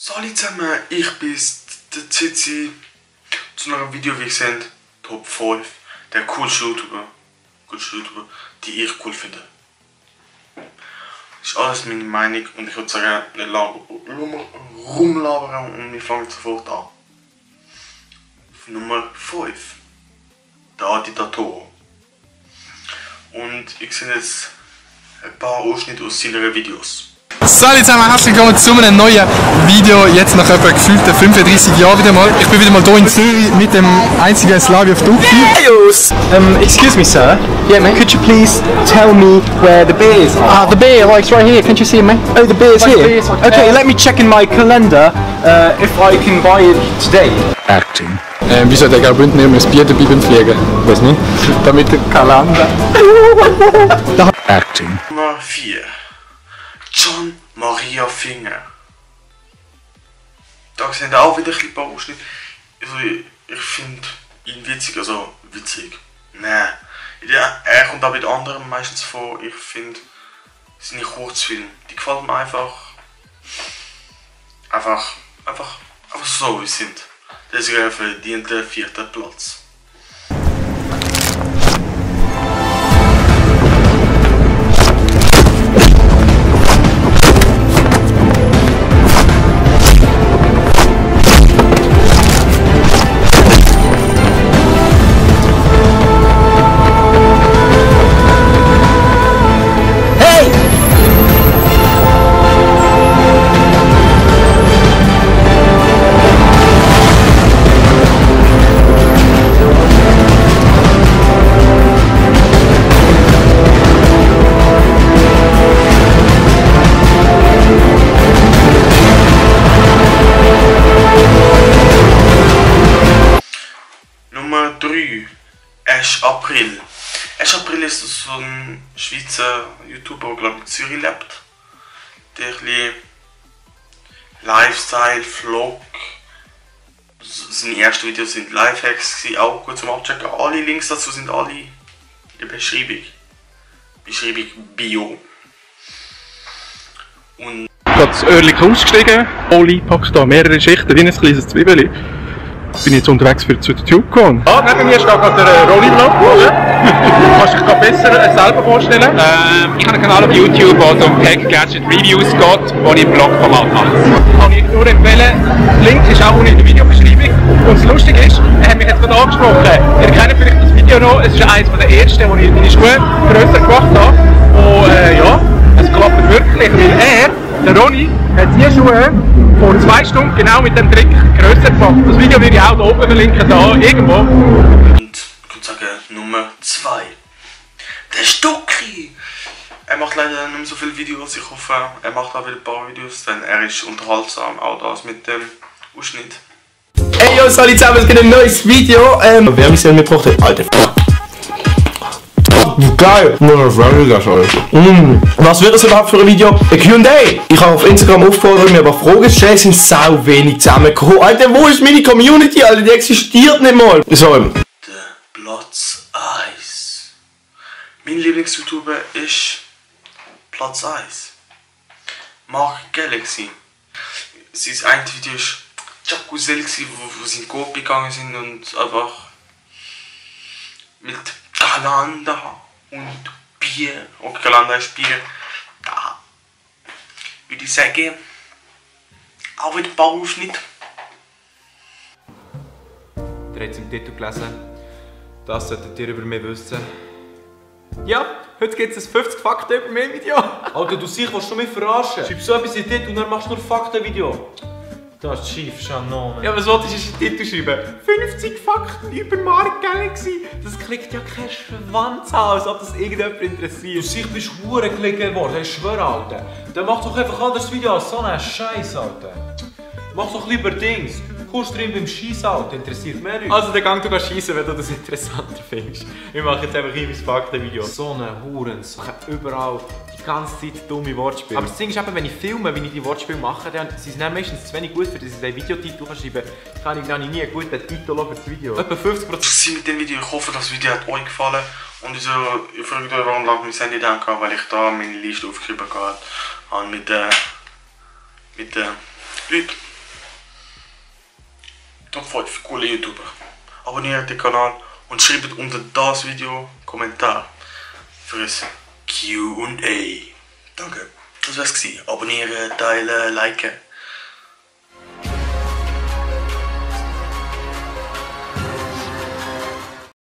Salut zusammen, ich bin der Zizi zu einem Video, wie ihr seht, Top 5 der coolsten YouTuber, die ich cool finde. Das ist alles meine Meinung und ich würde sagen, nicht rumlabern und wir fangen sofort an. Auf Nummer 5, der Aditator. Und ich sehe jetzt ein paar Ausschnitte aus seinen Videos. Salut zusammen, herzlich willkommen zu einem neuen Video, jetzt nach etwa gefühlten 35 Jahren wieder mal. Ich bin wieder mal hier in Zürich mit dem einzigen Slavio Duki. Excuse me, sir. Yeah, mate. Could you please tell me where the beer is? Ah, the beer, like it's right here. Can't you see it, mate? Oh, the beer's here. Beer's okay, let me check in my calendar if I can buy it today. Acting. Wieso hat der Graubündner immer das Bier dabei beim Fliegen? Weiß nicht. Damit der Kalender. Acting. Nummer 4. John Maria Finger. Da sind auch wieder ein paar Ausschnitte. Also, ich finde ihn witzig, also witzig. Nein. Ja, er kommt auch mit anderen meistens vor. Ich finde seine Kurzfilme, die gefallen mir einfach so, wie sie sind. Deswegen verdient der 4. Platz. Nummer 3. Ash April. Ash April ist so ein Schweizer YouTuber, der glaube ich in Zürich lebt. Der ein bisschen Lifestyle, Vlog. Seine ersten Videos sind Lifehacks, auch gut zum Abchecken. Alle Links dazu sind alle in der Beschreibung. Bio. Und Gerade Oerlikon ausgestiegen, Oli packst da mehrere Schichten wie ein kleines Zwiebeli. Bin jetzt unterwegs für die TubeCon. Ah, neben mir steht gerade der Ronny-Vlog. Kannst du dich gerade besser selber vorstellen? Ich habe einen Kanal auf YouTube, wo es um Tech Gadget Reviews geht, wo ich im Blogformat mache. Kann ich nur empfehlen. Der Link ist auch unten in der Videobeschreibung. Und das Lustige ist, er hat mich jetzt gerade angesprochen. Ihr kennt vielleicht das Video noch. Es ist eines der ersten, wo ich meine Schuhe grösser gemacht habe. Und ja, es klappt wirklich, weil der Ronny, hat die Schuhe vor 2 Stunden genau mit dem Trick grösser gemacht. Das Video würde ich auch hier oben verlinken, da irgendwo. Und ich würde sagen, Nummer 2. Der Stucki! Er macht leider nicht mehr so viele Videos, ich hoffe, er macht auch wieder ein paar Videos, denn er ist unterhaltsam, auch das mit dem Ausschnitt. Hey yo, salut zusammen, es gibt ein neues Video. Wer mich sehr mitgebracht hat, Alter. Geil! Was wird das überhaupt für ein Video? Ein Q&A! Ich habe auf Instagram aufgefordert, mir aber Fragen zu stellen, sind sau wenig zusammengekommen. Alter, wo ist meine Community? Alter, die existiert nicht mal. So. Der Platz 1. Mein Lieblings-YouTuber ist Platz 1. Mark Galaxy. Sein ein Video ist Jacuzzi, wo sie in Coop gegangen sind und einfach mit Galanda und Bier, okay, Galanda ist Bier, da würde ich sagen, auch wieder ein paar Ausschnitte. Ihr habt es im Titel gelesen. Das solltet ihr über mich wissen. Ja, heute gibt es ein 50 Fakten über mich Video. Alter, du siehst, was du mich verarschen. Schreib so etwas in den Titel und dann machst du nur Faktenvideo. Das ist schief, Shannon. Ja, was wolltest du in den Titel schreiben? 50 Fakten über Mark Galaxy. Das klickt ja kein Schwanz an, als ob das irgendjemand Du interessiert. siehst, bist hure geklickt worden, ich schwöre, Alter. Dann mach doch einfach anderes Video als so einen Scheiß, Alter. Mach doch lieber Dings. Kursstream beim Schießen, Alter, interessiert mehr Leute. Also, dann gang du schießen, wenn du das interessanter findest. Ich mache jetzt einfach ein Faktenvideo. So eine Hurensohn. Ich habe überall die ganze Zeit dumme Wortspiele. Aber das Ding ist eben, wenn ich filme, wie ich die Wortspiele mache, dann sind sie meistens zu wenig gut, für dass ich einen Videotitel schreiben kann. Ich nie einen guten Titel für das Video. Etwa 50%. Mit dem Video. Ich hoffe, das Video hat euch gefallen. Und ich frage euch, warum lange mein Handy da hatte, weil ich da meine Liste aufgeschrieben habe mit den Leuten. Top 5 coole YouTuber. Abonniert den Kanal und schreibt unter das Video einen Kommentar für ein Q&A. Danke. Das war's gewesen. Abonnieren, teilen, liken.